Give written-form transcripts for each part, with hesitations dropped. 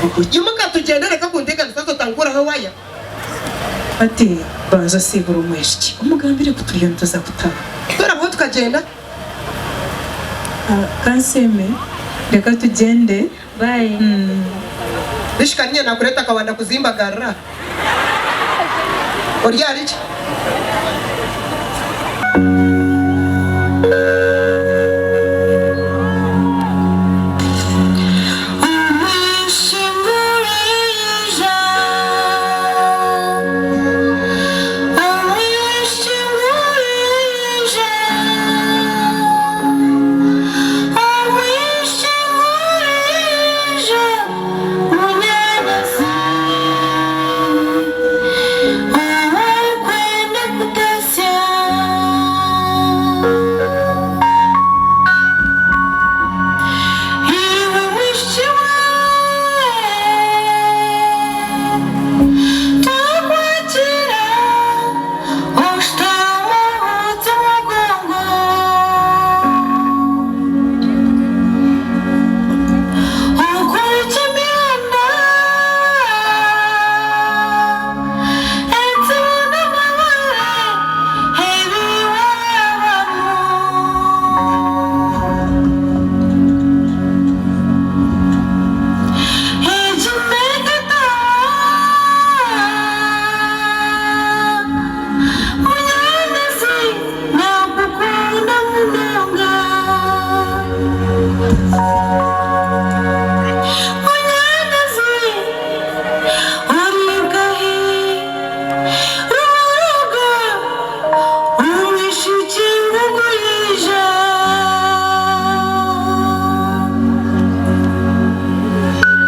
Imuka tugyende reka kunteganisa haza otankuraho ewaya. Hati banza osiibure omwishiki omugambire ku turiyo nituza kutaaha. Turabaho tukagyenda. Kansiime reka tugyende. Bye. Bishi karinya nakureta akawanda kuzimbagarira ori ahari ki?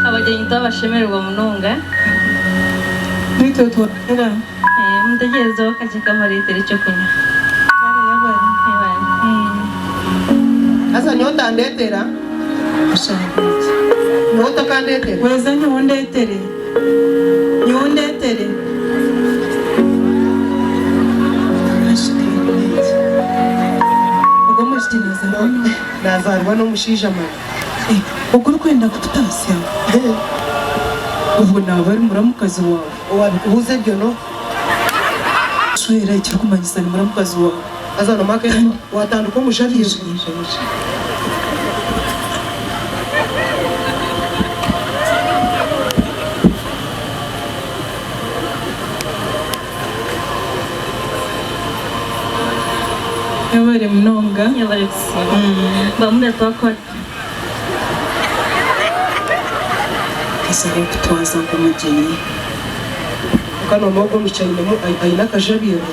Abagyenyi twabashemererwa munonga. Naitwe twahurira. Mutegyerezeho kakye kabareetere ekyokunywa. Kare yabare. Yebare. Haza nyowe otandetera. Nyowe otokandetera. Weeza nyowe ondetere. Nyowe ondetere. Ogwo omwishiki nazaarwa n'oha? Nazaarwa n'omushaija manya. Ogwo orikwenda kututaasya? Obwo naaba ari muramukazi waawe. Owabikubuuza ebyo n'oha? Shwera ekirikumanyisa ni muramukazi waawe. Haza nomaka watandika omushabizo. Yebare munonga. Yebare kusiima. Bamwe twakora. Gyezaho kutwaza nk'omugyenyi. Kwonka noomanya ogwo omwishiki ainemu aine akajabiro.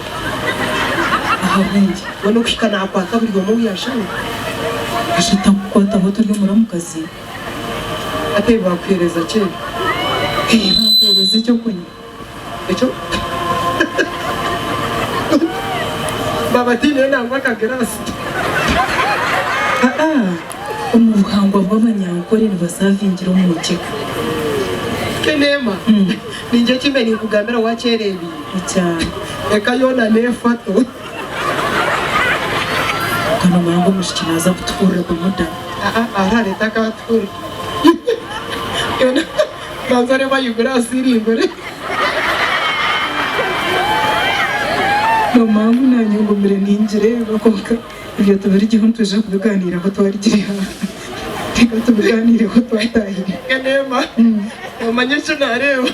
Ahabw'enki? Mbwenu okuhika naakwata buri omwe ou yaashanga. Kasha takukwataho turi omuramukazi. Hati ebi baakuheereza ki ebi? Ee, bampeereza eky'okunywa. Ekyo Baaba tiineyo nangwa akagiraasi. Aa, omu buhangwa bw'Abanyankore nibasavingira omu mukyeka. Keneema, Niingira eki mbe ninkugambira waakyereebiire. Ekya. Eka yoona n'efato. Kwonka noomanya ngu omwishiki naaza kutuhurira bamuda. Aa, arare takaatuhurira. Yoona Banza oreebe ahaiguru aha siiringi oreebe. Nomanya ngu naanye ngumire ningireeba kwonka ebyo tubirugyeho nitwija kubigaaniiraho twarugire aha. Reka tubigaaniireho twataahire. Eneema, Nomanya eki naareeba?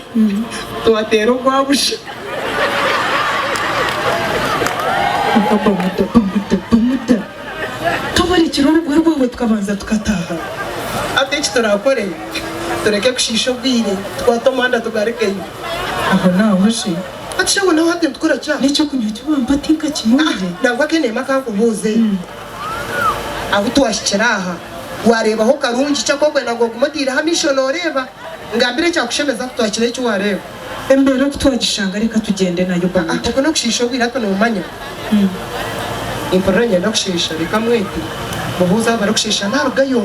Twateera ogwa busha. Kwonka bamuda, bamuda, bamuda. Tubarekire orugwe rwawe tukabanza tukataaha. Hati eki turaakore, tureke kushiisha obwire, tukwate omuhanda tugarukeyo. Ahonaaho shi? Hati shi ahonaaho hati nitukora ki aha? N'eky'okunywa eki wampa tinkakinywire. Nangwa Kenema ka nkubuuze, ahu twahikire aha, waareebaho karungi ki aku orikwenda ngu ogume otaireho amaisho nooreeba? Ngambira ekyakushemeza ku twahikire eki waareeba. Embeera oku twagishanga reka tugyende nayo Bamuta. Oku n'okushiisha obwire hati noomanya. Nimpurira niinyenda kushiisha reka mwete mubuuze ahu barikushiisha naarugayo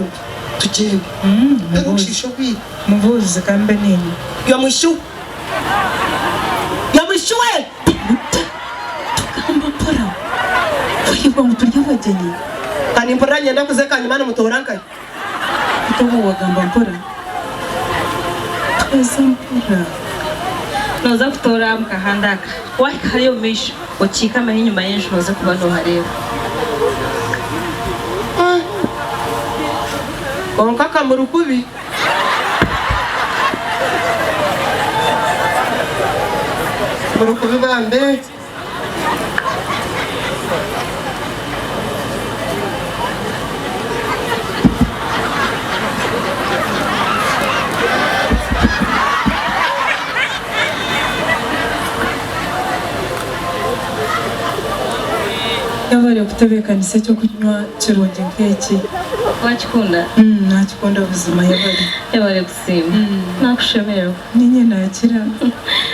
tugyende. Hariho okushiisha obwire. Mubuuze ka mbe niinywa. Yamwishiki we! Yamwishiki we! Bamuta tugamba mpora. Twayebwa ngu turi abagyenyi. Ka nimpurira niinyenda kuza eka nyima nimutoora nkahi? Hati obu wagamba mpora. Twaza mpora. Nooza kutoora aha mukahanda aka. Waahika hariya omu maisho, okiikameho enyima y'enju nooza kuba noohareeba. Kwonka kamuri kubi. Muri kubi bambe. Yabare kutebeekanisa eky'okunywa kirungi nk'eki. Wakikunda? Nakikunda buzima yabare. Yabare kusiima. Nakushemererwa. Niinye nakira.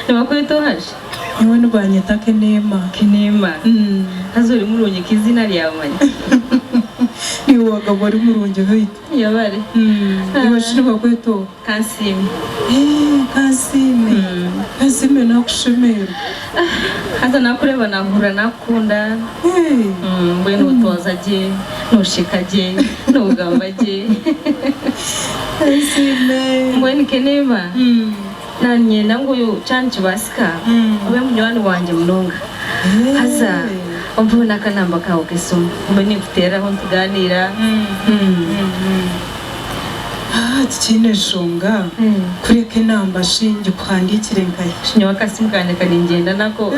Nibakweta oha shi? Nyowe nibanyeta Keneema. Keneema. Haza ori murungi nk'eiziina ryawe manya. Niiwe wagabwa ori murungi beitu. Yebare. Iwe shi nibakweta oha? Kansiime. Eeh Kansiime. Kansiime nakushemererwa. Haza nakureeba nahurira nakukunda. Mbwenu otwaza gye, nosheka gye, nogamba gye. Kansiime. Mbwenu Keneema. Nanyenda ngu kyaba nikibaasika obe munywani wangye munonga. Haza ompeho n'akanamba kaawe k'esimu mbe ninkuteereraho nitugaaniira. Tikiine nshonga, kureka enamba shi ngikuhandiikire nkahi? Nyowe akasimu kangye ka ningyenda nako.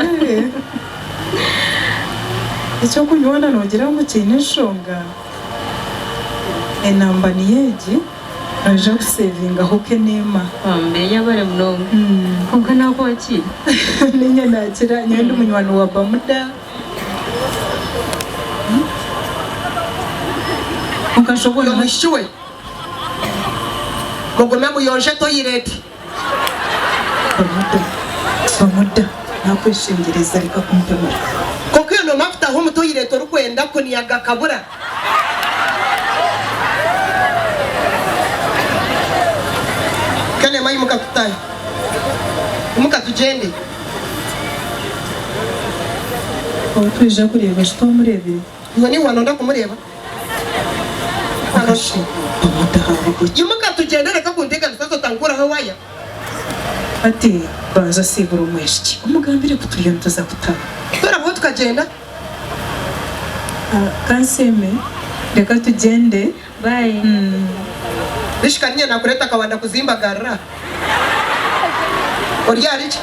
Eky'okunywana noogira ngu kiine enshonga? Enamba niyo egi. Noija kusevingaho Keneema. Bambe yabare munonga. Kwonka nakuha ki? Ninye nakira, nyowe ndi munywani wa Bamuda. Kwonka shi obwo Oyo mwishiki we, mugume muyonje toyireti. Bamuda, Bamuda, nakweshengyereza reka kumpemura. Kwonka iwe noomanya kutaaha omu toyireti orikwenda kuniaga akabura. Kenema imuka tutahe. Imuka tugyende. Ou twija kureeba shi twamureebire? Iwe niiwe waanonda kumureeba? Kwonka shi Bamuda ki? Imuka tugyende reka kunteganisa otankuraho waaya. Hati banza osiibure omwishiki omugambire ku turiyo nituza kutaaha. Turabaho tukagyenda. Kansiime reka tugyende. Bye. Bishika niinye naakureeta akawanda kuzimbagarira. Ori ahari ki?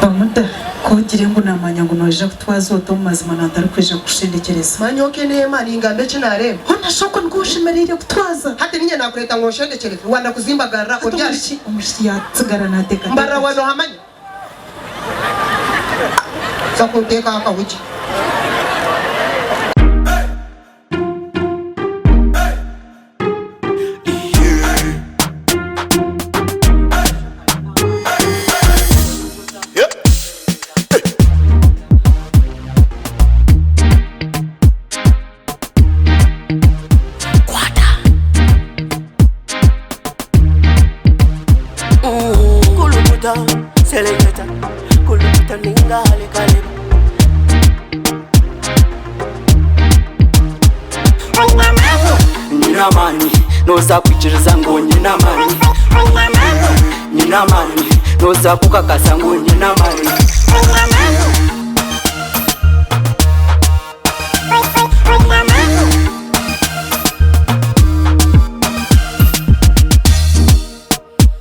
Bamuda, ku ogire ngu naamanya ngu noija kutwaza ota omu mazima naatarikwija kukushendekyereza. Manya okeneema, ningamba eki naareeba. Hoona shi okwo nikwo oshemereire kutwaza? Hati niinye naakureeta ngu onshendekyereze, wanda kuzimbagarira Hati ori ahari ki? Omwishiki yaatsigara naateekateeka Mbarira ki? wa noohamanya? Za kunteekaho akahugi. Kulukuta, seleketa, kulukuta ninga halekaleba. Nyine amaani, noza kwikiriza ngu nyine amaani. Nyine amaani, noza kukakasa ngu nyine amaani.